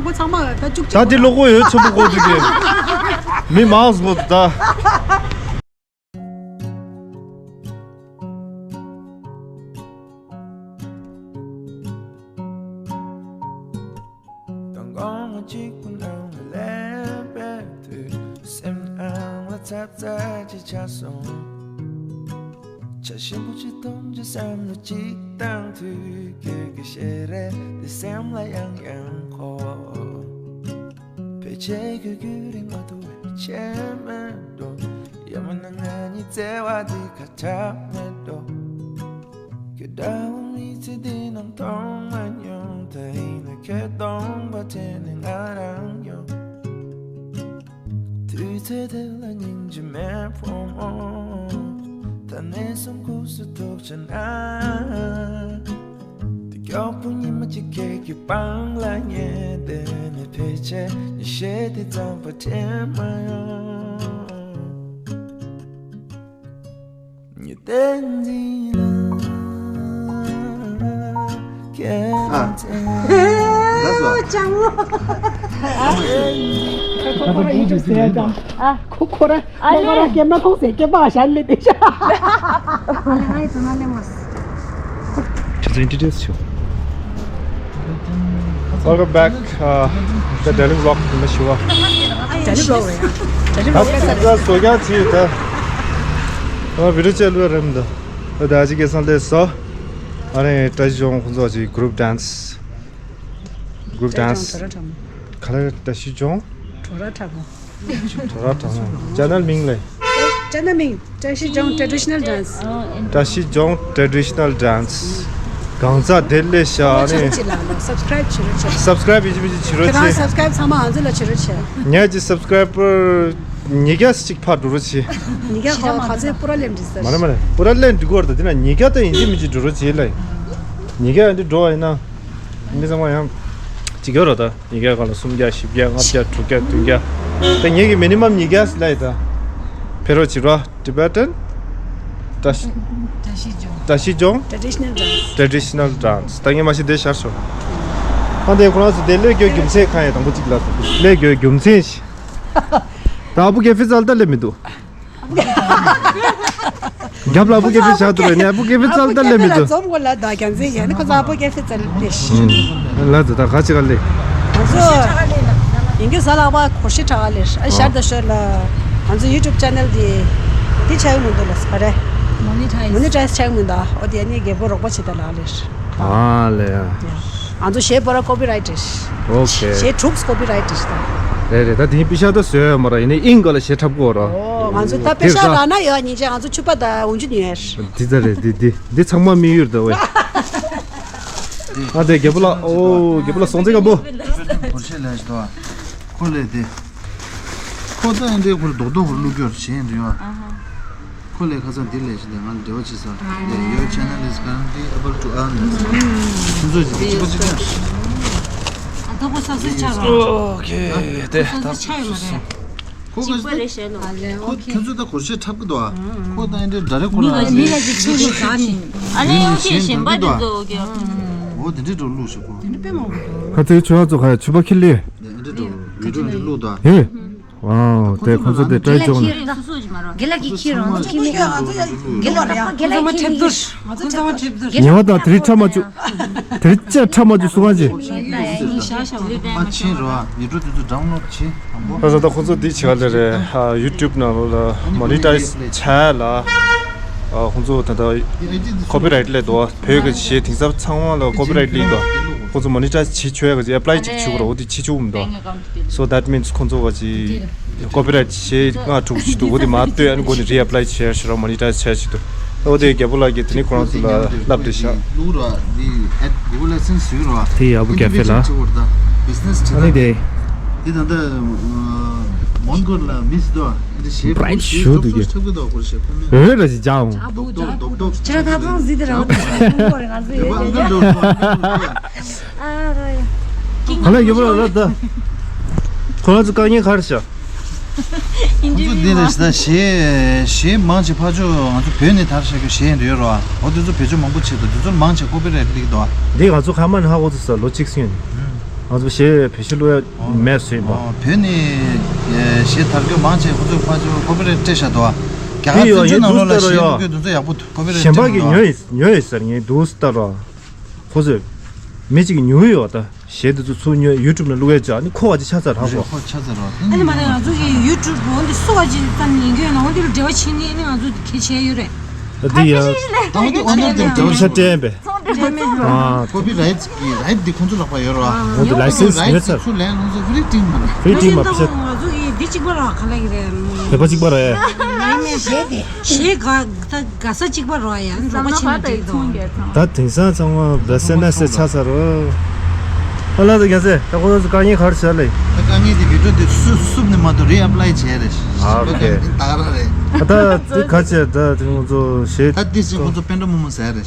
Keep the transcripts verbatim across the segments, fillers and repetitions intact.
ཁོ་ཚང་མ་ད་བཅུ་གཅིག་ད་དེ་ལོ་ཁོ་ཡོད་ཆེན་པོ་ཁོ་དེ་གི་མི་མང་སོང་ད། དང་དགོང་མོ་གཅིག་པུ་ནང་ལ་ལེན་པའི་དུས། སེམས་ནང་ལ་ཚབ་ཚ་ཅིག་ཆགས་སོང་། བྱ་ཞིམ་པོ་ཅིག་འཐུང་ཅིག་བསམ་བློ་ཅིག་བཏང་དུས། ཁྱོད་ཀྱི་ཞལ་རས་དེ་སེམས་ལ་ཡང་ཡང་འཁོར། ཕལ་ཆེར་ཁྱོད་རྒྱུན་རིང་མ་ཐུབ་པའི་ཆད་མེད་འགྲོ། ཡང་མིན་ན་ང་གཉིས་བརྩེ་བ་འདི་ཁ་གྲག་མེད་འགྲོ། ཁྱོད་འདྲ་བོ་མི་ཚེ་འདི་ནང་མཐོང་མ་མྱོང་། ད་ཡིན་ན་ཁྱོད་སྟོང་པ་དྲན་ནས་ང་རང་ཡོང་། དུས་ཚོད་དེ་ལ་སྙིང་རྗེ་མེད་བུ་མོ། ད་ནས་བཟུང་ཁུག་སུ་ཐུག་བྱ་ན། དེ་མགྱོགས་པོ་ཉི་མ་གཅིག་ཁྱེད་ཀྱི་པང་ལ་ཉལ། དེ་ནས་ཕལ་ཆེར་ཉི་ཤེལ་དེ་ཙམ་པ་དྲན་མ་ཡོང་། ཉི་ཟླ་འཛིན་ལ་ཁྱེད་ཨ། ལ་ཚེ། ལ་སོ། ལྕང་མོ། ཁོ་ཁོ་ར་ཡིན་ཅུ་ཟེར་དང་། ཨ། ཁོ་ཁོ་ར། ཨ་ལེ། ཁོ་ཁོ་ར་སྐྱེས་མ་ཁོང་ཟེར་སྐྱེས་པ་ཞལ་ལེ་དེ་ཤ། ཨ་ལེ་ང་ཡི་དུ་ན་ལེ་མོ། Just introduce you. Welcome back, uh, the daily vlog in the Shiva. Daily vlog རེད། Daily vlog ད་ད་སོ་ཀྱང་ཚིག་ད། ཨ་བི་ཌིའོ་ཅེ་ལུ་རེམ་ད། ད་ཅི་གེ་སང་ལེ་སོ། ཨ་རེ་བཀྲ་ཤིས་ལྗོངས་ཁོང་ཚོ་ཅིག་group dance. Group dance. ག་ལེ་བཀྲ་ཤིས་ལྗོངས། གྲོ་ར་ཁྲ་མོ། གྲོ་ར་ཁྲ་མོ། ཅེ་ནལ་མིང་ལེ། ཅེ་ནལ་མིང་བཀྲ་ཤིས་ལྗོངས་traditional dance། བཀྲ་ཤིས་ལྗོངས་traditional dance། གང་ཟག་དེ་ལས་ཤ་ནི། ཅི་ལ་ལ་subscribe བྱེད་རོགས་བྱེད། Subscribe ཡིན་གཅིག་མིན་གཅིག་བྱེད་རོགས་ཁྱེད་རང་བྱེད། Subscribe ཚང་མ་ང་ཚོ་ལ་བྱེད་རོགས་བྱེད། ངས་ཀྱི་subscriber ཉིས་བརྒྱ་ཅིག་ཕར་འགྲོ་རོགས་བྱེད། ཉིས་བརྒྱ་ཁོ་ཁ་ཚོད་པུ་ར་ལེན་འདྲི་ས། མ་རེད་མ་རེད་པུ་ར་ལེན་འདྲི་གོ་རེད་ད། དེ་ན་ཉིས་བརྒྱ་ད་ཡིན་གཅིག་མིན་གཅིག་འགྲོ་རོགས་བྱེད་ལ་ཡིན། ཉིས་བརྒྱ་ཡང་འདི་འགྲོ་བ་ཡིན་ན། མི་ཚང་མ་ཡང་གཅིག་ཡོད་རེད་ད། ཉིས་བརྒྱ་གང་ལ་སུམ་བརྒྱ་བཞི་བརྒྱ་ལྔ་བརྒྱ་དྲུག་བརྒྱ་བདུན་བརྒྱ། ད་ངེད་ཀྱི་minimum ཉིས་བརྒྱ་ལ་ཡིན་ད། ཕེ་རོ་ཅི་ར་Tibetan བཀྲ་ཤིས་བཀྲ་ཤིས་ལྗོངས། བཀྲ་ཤིས་ལྗོངས། Traditional dance། Traditional dance། ད་ངས་མ་ཤེས་དེ་ཤར་སོང་། ཨ་འདས་ཁོ་རང་ཚོ་དེ་སླེབས་རྒྱུའི་རྒྱུ་མཚན་གང་ཡིན་དང་པོ་གཅིག་ལ་སླེབས་རྒྱུའི་རྒྱུ་མཚན་ཞིག་ད་ཨ་བུ་ཀེ་ཧྥེ་ཙལ་ད་སླེབས་མི་འདུག་རྒྱབ་ལ་ཨ་བུ་ཀེ་ཧྥེ་བཞག་འདུག་རེད་ནས་ཨ་བུ་ཀེ་ཧྥེ་ཙལ་ད་སླེབས་མི་འདུག་འཛོམས་དགོས་ལ་ད་རྒྱ་མཚན་ཡང་ནི་ཁོ་ཚོ་ཨ་བུ་ཀེ་ཧྥེ་ཙལ་ལས་ཤི། ལ་ཛ་ད་ག་ཅི་ག་ལས། ང་ཚོ་ཡིན་གྱི་ས་ལག་པ་གོ་ཤི་གྲགས་ལས་ཨ་ཤར་ད་ཤོད་ལ་ང་ཚོ་YouTube channel དེ་དེ་ཆགས་ཡོད་མི་འདུག་ལ་ས་རེད། Monetize monetize ཆགས་མི་འདུག་ཨོ་དེ་ནི་རྒྱལ་པོ་རོགས་པ་བྱེད་ད་ལག་ལས། ཨ་ལེ། ང་ཚོ་གཞས་པོ་ར་copyright རེད། Okay གཞས་དྲུག་copyright རེད་ད། རེད་རེད་ད་དེ་པི་ཤ་ད་བཟོས་ཡོད་མ་ར་ཡིན་ནའི་ཨིན་ག་ལ་གཞས་འཁྲབ་དགོས་ར། ཨོ་ང་ཚོ་ད་པི་ཤ་ར་ན་ཡོད་ཉིན་ཅན་ང་ཚོ་ཆུ་པ་ད་འུན་ཆུ་ཉོས། འདི་ད་རེད་འདི་འདི་འདི་ཚང་མ་དམིགས་ཡུལ་ད་ཝེ། ཨ་དེ་རྒྱལ་པོ་ལགས་ཨོ་རྒྱལ་པོ་ལགས་སོང་ཚེ་ག་པོ། ཁོ་ལས་དེ། ཁོ་ད་ཨེ་འདྲའི་ཁོར་རྡོག་རྡོག་ཁོར་བླུག་རྒྱུར་བྱེད་ཡིན་འདུག་ཡོད། ཁོ་ལས་ཁ་སང་འདི་ལས་ཤི་དེ་ང་ལ་འབྲེལ་བ་བྱེད་ས་དེ། Your channel is currently able to earn ཁོ་ཚོ་ཞིག་གཅིག་པ་གཅིག་རྐྱང་། ཨ་ད་ཁོ་ས་སུ་ཆགས་རོགས། ཨོ་ཁེ་དེ་ད་ས་སུ་ཆགས་ཡོད་མ་རེད། ཁོ་གཅིག་པ་རེད་ཤེས་ལོ། ཁོ་ཁྱོད་ཚོ་ད་གོར་ཤེས་འཁྲབ་གི་འདུག་ཨ། ཁོ་ད་ཨེ་འདྲའི་འདྲ་རེ་ཁོ་མི་ལ་ལ་མི་ལ་ཅིག་ཆུ་ཞིག་ཟ་ནི། ཨ་ལེ་ཡང་ཁྱེད་གཞན་པ་དེ་ཚོ་གི། འོ་དེ་འདྲའི་འགྲོ་ལུགས་ཤིག་གོ། དེ་འདྲའི་དཔེ་མང་པོ་འདུག་ཁ་ཚིག་ཆུ་བ་ཚོ་ཁ་ཆུ་པ་ཁྱི་ལི། དེ་འདྲའི་འགྲོ་བི་ཌིའོ་འདི་ལུགས་དང་། ཧེ། ཝའོ། དེ་ཁོ་ཚོ་དེ་ཊ་རའི་ཅོག་ནི། དགེ་ལགས་ཀྱི་ཁྱི་རང་ཁྱི་མི་དགེ་ལགས་དགེ་ལགས་ཁྱི་མི། ཉེ་བ་དང་དེ་རིང་ཁྲ་མ་བཅུག་དེ་རིང་ཅག་ཁྲ་མ་བཅུག་སུ་གང་ཅི། ཨ་ཕྱིན་རོ་ཨ་ཡུ་ཊུབ་དེ་ཚོ་ཌའུན་ལོཌ་བྱེད་དང་པོ། ད་ད་ཁོ་ཚོ་འདི་བྱེད་ག་ལེ་རེད། ཡུ་ཊུབ་ནང་ལོགས་ལ་མོ་ནི་ཊའིཛ་བྱས་ལ། ཁོ་ཚོ་ད་ལྟ་ཀོ་པི་རའིཊ་སླེབས་འདུག་བོད་ཀྱི་གཞས་དེང་སང་ཚང་མ་ལ་ཀོ་པི་རའིཊ་སླེབས་འདུག་ཁོ་ཚོ་མོ་ནི་ཊའིཛ་བྱེད་ཆོག་ཡ་གི་ཨེ་པ་ལའི་ཅིག་བྱེད་དགོས་རེད། འོ་དེ་བྱེད་ཆོག་གི་མི་འདུག So that means ཁོང་ཚོ་བ་ཅི་ཀོ་པི་རའིཊ་གཞས་ལྔ་དྲུག་ཅིག་འདུག་འོ་དེ་མར་བཏོན་ཨ་ནི་འགོ་ནས་རི་ཨེ་པ་ལའི་བྱས་ཤི་ར་མོ་ནི་ཊའིཛ་བྱས་ཤི་འདུག་འོ་དེ་རྒྱལ་པོ་ལགས་ཀྱིས་དེ་ནི་ཁོ་རང་ཚོ་ལ་ལབ་བསྡད་ཤག་ལུག་ར་འདི་ཨེ་གུ་གལ་ལའི་སེན་སི་ཡོད་ར། དེ་ཡག་པོ་རྒྱབ་ཕེ་ལ། ཨ་ནི་དེ། འདི་ད་ལྟ་མོན་གྷོ་ལ་མི་སི་དོ་འདི་ཞེས་བྲའིཊ་ཞུ་འདུག་གི། འོད་ར་ཞིག་འཇག་འོང་། རྡོག་རྡོག་རྡོག་རྡོག་ཁྱེད་རང་ད་ཚང་ཟིག་དེ་རང་ང་ཚོ་ཡོད་ཀྱི་རེད། ཨ་རོ་ཡ། ག་ལ་ཡོད་པ་ལ་ད། ཁོ་རང་ཚོ་དཀའ་ངལ་ག་རེ་བྱ། ཁོང་ཚོ་འདི་རེད་ཟེར་ན་གཞས་གཞས་མང་ཆེ་ཕར་ཕྱོགས་ང་ཚོ་བོད་ནས་དར་བྱ་རྒྱུ་གཞས་འདི་ཡོད་རོ། འོ་དེ་ཚོ་བེད་སྤྱོད་མང་པོ་བྱེད་དང་དེ་ཚོ་མང་ཆེ་ཀོ་པི་རའིཊ་སླེབས་འདུག་འདི་ང་ཚོ་ཁ་མ་ནི་ཧ་གོ་ཚོད་ས་ལོ་གཅིག་སོང་ཡོད་ནི། ང་ཚོ་གཞས་བེད་སྤྱོད་བླུག་ཡ་མེད་ཟེར་ཡིན་པ། ཨོ། བོད་ནས་གཞས་དར་རྒྱས་མང་ཆེ་ཁོ་ཚོས་ཕར་ཚུར་ཀོ་པི་རེ་ཊི་སྤྲད་བཞག་འདུག་ཨ། རྒྱ་གར་དེ་ཡོད་བཙན་བྱོལ་ནང་ལོགས་ལ་གཞས་བླུག་མཁན་དེ་ཚོ་ཡག་པོ་འདུག་ཀོ་པི་རེ་ཊི་སྤྲད་མ་འདུག་ཨ། ཉོས་ཡོད་ཟེར་ངས་འདུག་ལྟ་རོགས། ཁོ་ཚོས་མི་གཅིག་གིས་ཉོས་ཡོད་ད། གཞས་དེ་ཚོ་ཚུར་ཉོས་ཡུ་ཊུབ་ནང་བླུག་ཡ་ཅིག་ཨ་ནི་ཁོ་བ་ཅིག་ཆགས་ཚར་ར་ཁོ། ཁོ་ཆགས་ཚར་ར། ཨ་ནི་མ་རེད། ང་ཚོ་གི་ཡུ་ཊུབ་འོ་འདི་སུ་བ་ཅིག་ཙམ་ཉན་གྱི་ཡོད་ན་འོ་འདི་ལ་འབྲེལ་བ་བྱེད་ནི་ཨ་ནི་ང་ཚོ་གལ་ཆེ་ཡོད་རེད། ད་འདི་ཡ། ད་འོ་འདི་ཨོ་ནར་འདི་འབྲེལ་བ་ཆ་སྤྲད་པས། ཨ། ཀོ་པི་རའེ་ཊི་གི་རའེ་ཊི་འདི་ཁོང་ཚོ་ལག་པ་ཡོད་ར། འོ་འདི་ལའི་སེན་སི་ཡོད་ཚར། ཚུར་ལེན་ལོང་ཚོ་ཕི་རི་ཊིང་མ་ར། ཕི་རི་ཊིང་མ་པི་ཤ། ང་ཚོ་གི་འདི་གཅིག་པ་ར་ག་ལ་གི་རེད། བོད་པ་གཅིག་པ་ར་ཡ། གཞས་ག་ད་ག་ས་གཅིག་པ་རོ་ཡ། རོགས་པ་ཆེན་པོ་ཅིག་དང་། ད་དེང་སང་ཚང་མ་བེ་སེ་ན་སེ་ཆགས་ཚར་རོ། ཨ་ལ་ད་རྒྱ་སེ་ད་ཁོ་ཚོ་དཀའ་ངལ་ག་རེ་བྱས་ལེ། ད་དཀའ་ངལ་དེ་བི་ཌིའོ་དེ་སུབ་སུབ་ནས་མ་གཏོགས་རི་ཨེབ་ལའི་བྱས་རེད། ཨ་ཨོ་ཁེ། ད་ག་ར་རེད། ད་དེ་ག་བྱས་ད་དེ་ཁོ་ཚོ་ཞེ། ད་དེ་བཞིན་ཁོ་ཚོ་པེན་ཌ་མོ་མོ་ཟེར་རེད།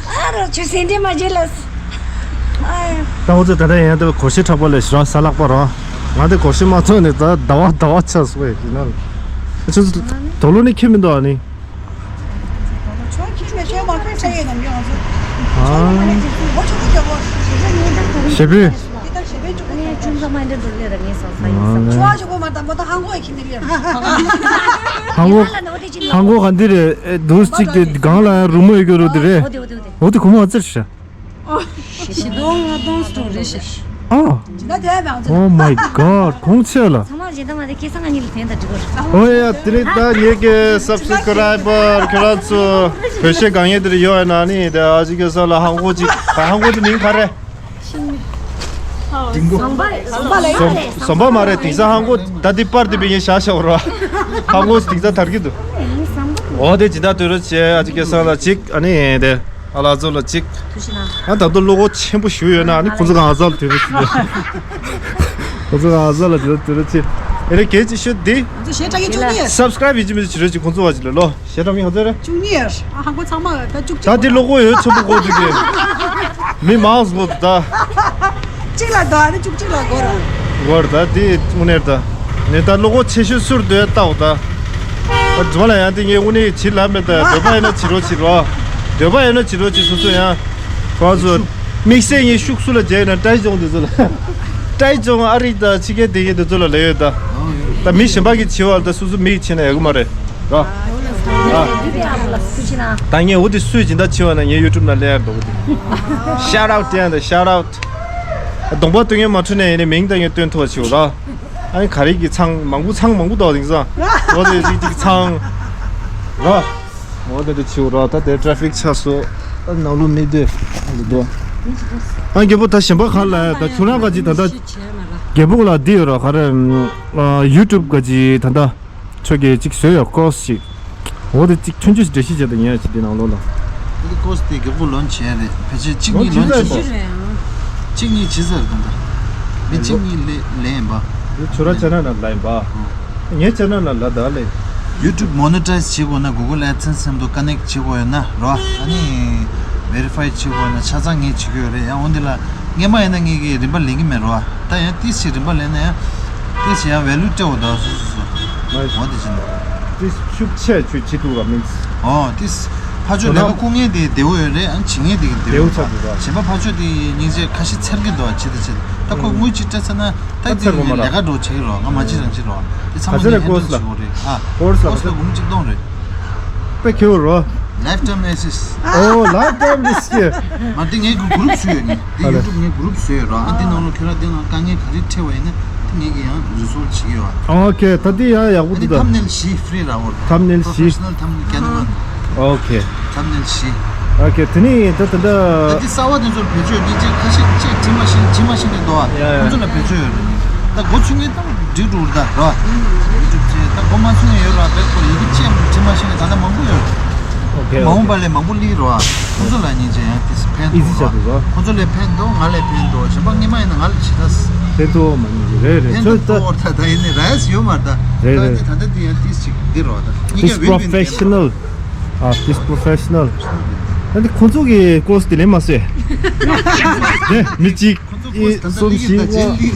ཨ་རོ་ཁྱོད་སེམས་ཁྲལ་མ་བྱེད་ལ། ད་ང་ཚོ་ད་ལྟ་ཡང་ད་སྒོར་གཞས་འཁྲབ་པ་ལས་ཞེ་དྲག་གཟའ་ལྷག་པ་རང་། ང་ཚོ་སྒོར་གཞས་མ་ཐོན་ནས་ད་ཟླ་བ་ཟླ་བ་ཆགས་སོང་བས་ཡིན་ན། ཁྱོད་ཚོ་དོ་ལོ་ནི་ཁྱེར་མི་འདུག་ཨ་ནི། ཨ། ཞེ་པོའི། ཧང་གོ་ཧང་གོ་ག་འདི་རེད། ཨེ་འདུག་གཅིག་དེ་སྒང་ལ་རུ་མོ་ཡོད་རྒྱུ་རུ་དེ་རེད། འོ་དེ་གོ་མ་ཙིར་ཤ། ཞེ་སྟོང་ལྔ་སྟོང་སྟོང་རེད་ཤག་ཨ། Oh my god. གོང་ཆེ་ལ། ཚང་མ་རྗེས་དང་མ་དེ་ཁེ་སང་ང་གཉིས་ལ་དེ་འདྲ་འགྲིག་གོ། ཨོ་ཡ། དེ་རིང་ད་ངེད་ཀྱི་སབ་སི་ཀ་རའི་བར་ཁྱོད་རང་ཚོ་བོད་གཞས་གང་ཡིན་དེར་ཡོད་ན་ནི་དེ་ཨ་ཅིག་གི་ས་ལ་ཧང་གོ་ཅིག་ཧང་གོ་དེ་མིང་ག་རེ། ཟོམ་པ་ཟོམ་པ་ལ་ཟོམ་ཟོམ་པ་མ་རེད། དེང་སང་ཧང་གོ་ད་དེ་པར་དེ་བས་ཡིན་ཤ་ཤ་རོ། ཧང་གོ་དེང་སང་དར་གི་འདུག་འོ་དེ་ཇི་ལྟར་དུས་རོ་བྱས་ཨ་ཅིག་གི་ས་ལ་ཅིག་ཨ་ནི་དེ། ཨ་ལ་ཚོ་ལ་གཅིག་ཨ་ད་དུང་བློ་ཁོག་ཆེན་པོ་ཞུ་ཡོད་ན་ཨ་ནི་ཁོ་ཚོ་གང་ཟག་ལ་དུས་རེ་ཅིག་ཁོ་ཚོ་གང་ཟག་ལ་དུས་རེ་དུས་རེ་ཅིག་ཨེ་རེ་གལ་ཆེ་ཤོས་འདི། ང་ཚོ་གཞས་འཁྲབ་ཀྱི་བཅུག་ནི་ཡོད། སབ་སི་ཀ་རའིབ་ཡིན་གཅིག་མིན་གཅིག་བྱེད་རོགས་གྱིས་ཁོ་ཚོ་བ་གཅིག་ལ་ལོ། གཞས་འཁྲབ་མཁན་ག་ཚོད་རེད། བཅུ་གཉིས་ཡོད། ཨ་ཧང་གོ་ཚང་མ་ད་བཅུ་གཅིག་ད་འདི་བློ་ཁོག་ཡོད་ཆེན་པོ་གོ་འདུག་གི་མི་མང་སོང་ད། གཅིག་ལ་ཟླ་བ་ནི་བཅུ་གཅིག་ལ་འགོར། འགོར་ད་དེ་དངོས་གནས་ད། ནས་ད་བློ་ཁོག་ཆེ་ཤོས་སུར་སྡོད་ལྟའོ་ད། ཨ་རྫུན་མ་ལ་ཡང་དེ་ངས་དངོས་གནས་བྱེད་ལབ་མེད་ད། འདོད་པ་ཡིན་ན་བྱེད་རོགས་བྱེད་རོགས། འདོད་པ་ཡིན་ན་བྱེད་རོགས་བྱེད་སོ་སོ་ཡང་། ཁོང་ཚོ་དམིགས་བསལ་ངས་ཤུགས་སུ་ལ་བྱས་ན་ཏྲའི་ཅོང་དེ་ཚོ་ལ། ཏྲའི་ཅོང་ཨ་རི་ད་ཕྱི་རྒྱལ་དེ་གའི་དེ་ཚོ་ལ་ལས་ཡོད་ད། ད་མི་གཞན་པ་གིས་བྱེད་བ་ལ་ད་སོ་སོ་མིག་བྱེད་ན་ཡག་གི་མ་རེད། རོ། ད་ངས་འོ་དེ་སུས་སྦྱིན་བདག་བྱེད་བ་ན་ངའི་ཡུ་ཊུབ་ནང་ལེན་ཡར་འགྲོ་གི་འདུག Shout out དེ་ཡང་དེ་shout out། གདོང་པ་སྟོན་མཁན་མ་འཕྲོད་ནས་ཡིན་ནའི་མིང་དང་ངས་སྟོན་ཐུབ་པ་བྱེད་འོ་ར། ཨ་ནི་ག་རེ་གི་ཚང་མང་པོ་ཚང་མང་པོ་འདུག་དེང་སང་། འོ་དེ་རིགས་གཅིག་ཚང་། ར། འོ་དེ་འདྲ་བྱེད་འོ་ར། ད་དེ་ཊ་ར་ཕིག་ཆགས་སོ། ད་ནང་ལོགས་མི་སྡོད་འདུག་ཨ་རྒད་པོ་ད་གཞན་པ་ག་ལ་ད་ཁྱོད་རང་ག་ཅི་ད་ད། རྒད་པོ་ལ་འདི་ཡོད་ར་ག་རེ། ཡུ་ཊུབ་ག་ཅི་ད་ད། ཁྱོད་ཀྱིས་གཅིག་བཟོས་ཡོད་ཀོར་སི་ཅིག་འོ་དེ་གཅིག་ཐུན་ཆུ་ཞིག་འགྲེལ་བཤད་བྱས་དང་ཉན་ཡ་ཅིག་དེ་ནང་ལོགས་ལ། དེ་ཀོར་སི་དེ་རྒྱག་པོ་ལོན་བྱས་རེད། ཕལ་ཆེར་གཅིག་གཉིས་ལོན་བྱས་རེད། གཅིག་གཉིས་བྱས་ཟེར་དང་ད། མི་གཅིག་གཉིས་ལས་ལས་ཡིན་པ། དེ་ཁྱོད་རང་ཅེ་ནལ་ནང་ལ་ཡིན་པ། ངའི་ཅེ་ནལ་ནང་ལ་ད་ལས། ཡུ་ཊུབ་མོ་ནི་ཊའི་ཛི་བྱེད་དགོས་ན་གུ་གལ་ཨེ་ཌི་སེན་སི་ལ་ཀ་ནེག་བྱེད་དགོས་ཡོད་ན་རོ། ཨ་ནི་ཝེ་རི་ཕའི་བྱེད་དགོས་ཡོད་ན་ཆ་ཚང་ངས་བྱེད་ཀྱི་ཡོད་རེད། ཡང་འོ་འདི་ལ། སྔས་མ་ཡིན་ན་ངེད་ཀྱིས་རིན་པ་ལེན་གྱི་མེད་རོ། ད་ཡང་ཏིས་ཞིག་རིན་པ་ལེན་ན་ཡང་ཏིས་ཞིག་ཡང་ཝེ་ལུ་སྤྲད་འོ་ད་སོ་སོ་སོ། འོ་དེ་བྱས་ན། ཏིས་ཤུགས་ཆེ་ཆུ་བྱེད་ཐུབ་པ་མིན། འོ་ཏིས་ཕ་ཆོས་ལས་ཀ་བསྐུར་མཁན་དེ་བདེ་བོ་ཡོད་རེད། ཨ་བྱེད་མཁན་དེ་བདེ་བོ་ཆགས་འདུག་ར། གཞན་པ་ཕ་ཆོས་དེ་སྙིང་རྗེ་ཁ་ཤས་འཚེར་གྱི་འདུག་བྱེད་དེ་བྱེད་དེ། ད་ཁོ་དངུལ་ཅིག་སྤྲད་ཚར་ན་ད་ཚར་དེ་གོ་མ་ར་ལས་ཀ་འགྲོ་བྱེད་ཀྱི་རོ། ང་མ་བྱེད་རང་བྱེད་རོ། དེ་ཚང་མ་ངས་ཧེན་ཌལ་བྱེད་དགོས་རེད། ཨ་ཀོར་སི་ལ་ཀོར་སི་ལ་སྒོར་མོ་གཅིག་སྟོང་རེད། པེ་ཁེའུ་རོ། Lifetime access། ཨོ་ལའིཕ་ཊའིམ་ཨེ་སི་ཨེ། མ་དེ་ངའི་གི་གུ་རུབ་བཟོས་ཡོད་ནི། དེ་ཨ་ལེ། ཡུ་ཊུབ་ངའི་གུ་རུབ་བཟོས་ཡོད་རོ། ཨ་འདི་ནང་ལོ་ཁྱོད་རང་འདི་ནང་དཀའ་ངལ་ག་རེ་འཕྲད་པ་ཡིན་ན་དེ་ངེད་ཀྱི་ཡང་རི་སོལ་བྱེད་ཀྱི་ཡོད། ཨོ་ཁེ། ད་འདི་ཡང་ཡག་པོ་འདུག་ད། ཨ་འདི་ཐམ་ནེལ་བཞི་ཧྥི་རི་ར་འོ། ཐམ་ནེལ་བཞི། Professional thumbnail camera། ཨོ་ཁེ། ཐམ་ནེལ་བཞི། ཨོ་ཁེ། དེ་ནི་ད་ད་ད། ད་འདི་གསར་བ་དེ་ཚོར་བེད་སྤྱོད་འདི་ཅིག་ཁ་ཤས་ཅིག་དྲི་མ་ཤེས་དྲི་མ་ཤེས་ནས་འདུག་ཨ། ཡ་ཡ། ཁོང་ཚོ་ལ་བེད་སྤྱོད་ཡོད་རེད། ད་འགོ་ཚུགས་ངེས་ད། འགྲིག་འགྲོ་ར་ད་ར། ཡུ་ཊུབ་ཅེ་ད་འགོ་མ་ཚུགས་ནས་ཡོད་ར། བེད་ཁོ་ཡི་གེ་ཅེ་དྲི་མ་ཤེས་ནས་ད་ལྟ་མང་པོ་ཡོད། ཨོ་ཁེ། མ་འོངས་པ་ལས་མང་པོ་སླེབས་ར། ཁོང་ཚོ་ལ་ཉིན་ཅེ་ཡང་དེ་ཕན་ཨི་ཐུག་ཟི་ཆགས་འདུག་ར། ཁོང་ཚོ་ལས་ཕན་ཐོགས་ང་ལས་ཕན་ཐོགས་གཞན་པ་སྔས་མ་ཡིན་ན་ང་ལ་ཇི་ལྟར་ཕན་ཐོགས་མ་ཉིན་ཅེ་རེད་རེད། ཕན་ཐོགས་ད་ཐོགས་ད་ད་ཡིན་ནི་ར་ཡས་ཡོད་མ་ར་ད། རེད་ད་རེད། དེ་ད་ལྟ་དེ་ཡང་དེ་ཅིག་འདི་ར་ད་ཉིན་ཀ་ཝིན་ཝིན་ཕྲོ་ཕེ་ཤ་ནལ། ཨ་དེ་ཕྲོ་ཕེ་ཤ་ནལ། ད་འདི་ཁོང་ཚོ་གི་ཀོར་སི་དེ་ལེན་མ་སོས། དེ་མི་གཅིག་ཁོ་ཚོ་ཀོ་སི་ད་ལྟ་གསུམ་ལི་གི་བཞི་ད་ཇེན་ལི།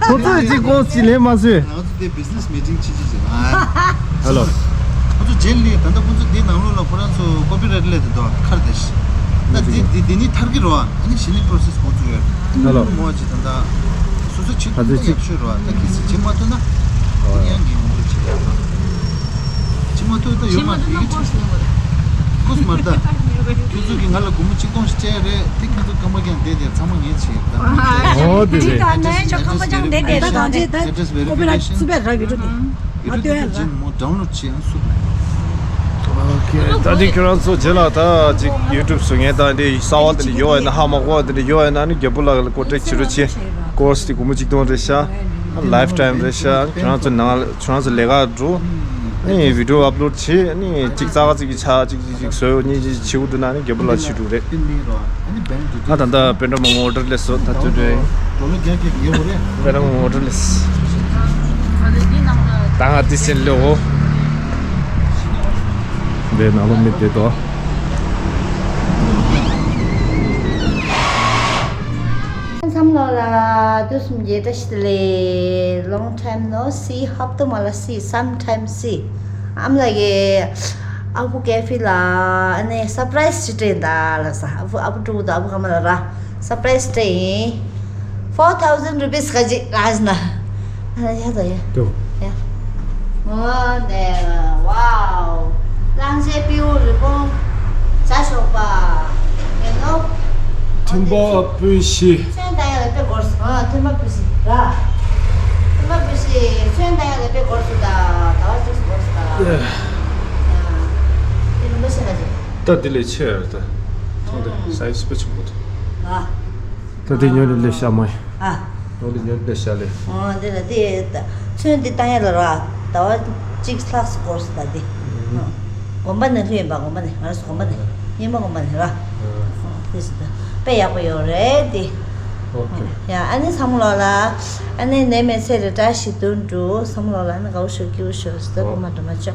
ཁོ་ཚོས་གཅིག་ཀོ་སི་གཅིག་ལེན་མ་བཟོས། ང་ཚོ་དེ་བི་ཛི་ནེ་སི་མི་ཊིང་བྱེད་ཀྱི་ཟེར། ཨ། ཧེ་ལོ། ཁོ་ཚོ་ཇེན་ལི་ད་ལྟ་ཁོ་ཚོ་དེའི་ནང་ལོགས་ལ་ཁོ་རང་ཚོ་ཀོ་པི་རའེ་ཊི་སླེབས་ཏེ་འདུག་ཁར་དེ་ཤི། ད་འདི་འདི་འདི་ནི་ཐར་གི་རོ། ཨ་ནི་ཞི་ནི་པོ་རོ་སེ་སི་འགོ་བཙུགས་ཡོད། ཧ་ལོ། མོ་ཅི་ད་ད་སོ་སོ་ཆེད་ད་དུང་ཚོད་ཡག་ཤོས་རོ། ད་གི་སི་ཅི་མ་ཐུབ་ན་ཨ་ཡང་གི་འོང་རོ་ཅི་ཡ་ད་ཅི་མ་ཐུབ་ད་ཡོད་མ་རེད། ཡི་གེ་ཅི་ཀོས་མར་ད་ཁྱོད་ཚོ་གི་ང་ལ་སྒོར་མོ་གཅིག་སྟོང་ཞིག་སྤྲད་རེད། དེ་ཁྱོད་ཚོ་སྐམ་པ་ཀྱང་བསྡད་དེ་ཚང་མ་ངས་བྱེད་ད། ཨོ་དེ་རེད། ད་ནས་ཅོ་ཁམས་པ་ཅང་བསྡད་དེ་ད་གང་ཅི་ད་ཀོ་པི་ར་ཊི་སུ་བས་ར་ཡུ་ཊུབ་དེ་ང་ཡུ་ཊུབ་དེ་ཅིན་མོ་ཌའུན་ལོཌ་བྱེད་ཡང་སུ། ཨོ་ཁེ། ད་དེ་ཁྱོད་རང་ཚོ་རྗེས་ལ་ད་ཅིག་ཡུ་ཊུབ་བཟོ་མཁན་ད་འདི་གསར་པ་དེ་འདྲ་ཡོད་ཡིན་ན། ཧ་མ་གོ་བ་དེ་འདྲ་ཡོད་ཡིན་ན་ནི་རྒྱལ་པོ་ལགས་ལ་ཀོན་ཊེག་བྱེད་རོགས་བྱེད། ཀོར་སི་དེ་སྒོར་མོ་གཅིག་སྟོང་རེད་ཤག་ལའིཕ་ཊའིམ་རེད་ཤག་ཁྱོད་རང་ཚོ་ནང་ཁྱོད་རང་ཚོ་ལས་ཀ་འགྲོ། ཨ་ནི་བི་ཌི་ཡོ་ཨབ་ལོཌ་བྱེད། ཨ་ནི་གཅིག་ཙག་གཅིག་གི་ཆ་གཅིག་གཅིག་གཅིག་བཟོས། གཉིས་གཅིག་བྱེད་དགོས་འདུག་ན་ནི་རྒྱལ་པོ་ལགས་བྱེད་འགྲོ་རེད། ང་ད་ལྟ་པེ་ཏྲ་མོ་མོ་ཨོ་ཌར་སླེབས་སོང་། ད་དུས་འདྲ་པེ་ཏྲ་མོ་མོ་ཨོ་ཌར་སླེབས། ད་ང་དེ་སེམས་ལོ། འདི་ནང་ལོ་མི་བསྡད་དོ། མཚམས་ལོ་ལ་དུས་གསུམ་གྱི་བཀྲ་ཤིས་བདེ་ལེགས། Long time no see. ཧབ་ཏུ་མ་ལ་see, sometime see. ཨ་མ་ལགས་ཀྱིས་ཨ་ཁུ་ཀེ་ཧྥི་ལ་ཨ་ནི་སར་པ་རའི་སི་ཅིག་སྤྲད་ཡིན་ད་ལགས་སོ། ཨ་ཁུ་ཨ་ཁུ་ཕྲུ་གུ་དང་ཨ་ཁུ་ཨ་མ་ལ་ར་སར་པ་རའི་སི་སྤྲད་ཡིན། Four thousand rupees ག་ཅིག་ལགས་ན། ཡ་ད་ཡ། ཏོ། ཡ། ཨོ་དེ། ཝའོ། གླང་ཆེན་སྤྲེའུ་རི་བོང་བྱ་ཞོགས་པ། ཡ་ནོ། ཐུན་པ་སྤུན་བཞི། ཚོན་ད་ཡ་ལ་དཔེ་འགོར་སོང་། ཨ། ཐུན་པ་སྤུན་བཞི་ར། ཐུན་པ་སྤུན་བཞི་ཚོན་ད་ཡ་ལ་དཔེ་འགོར་སོང་ད། ཟླ་བ་གཅིག་འགོར་སོང་ད། ཡ། དེ་རིན་པོ་ཆེ་ག་ཅིག་ད་དེ་ལས་ཆེ་ཡ་ད། ཐོང་དེ་ཨང་སའི་ཛི་དཔེ་ཆེན་པོ་འདུག་ཨ། ད་དེ་ཉོ་ལེ་ལེ་ཤ་མོ་ཡ། ཨ། ཉོ་ལེ་ཉོ་ལེ་ཤ་ལེ། ཨོ་དེ་ལ་དེ་ཚོན་འདི་བཏང་ཡ་ལ་ར། ཟླ་བ་གཅིག་ལྷག་སྐོར་སོང་ད་དེ། ཨ། དགོན་པ་ནས་ལྷོད་ཡིན་པ། དགོན་པ་ནས། ང་རང་ཚོ་དགོན་པ་ནས། ཨ། ཉི་མ་དགོན་པ་ནས་ར། ཨ། ཨོ་དེ་སོང་ད་དཔེ་ཡག་པོ་ཡོད་རེད་དེ། ཨོ་ཁེ། ཡ་ཨ་ནི་བསམ་བློ་ལ། ཨ་ནི་ནད་མེད་ཚེ་རིང་བཀྲ་ཤིས་དོན་འགྲུབ། བསམ་བློ་ལ་ཨ་ནི་དགའ་བོ་ཤོག་སྐྱིད་པོ་ཤོག་ཟེར་ད། ཨོ། སྐུ་མ་འགྲོ་མ་ཆོག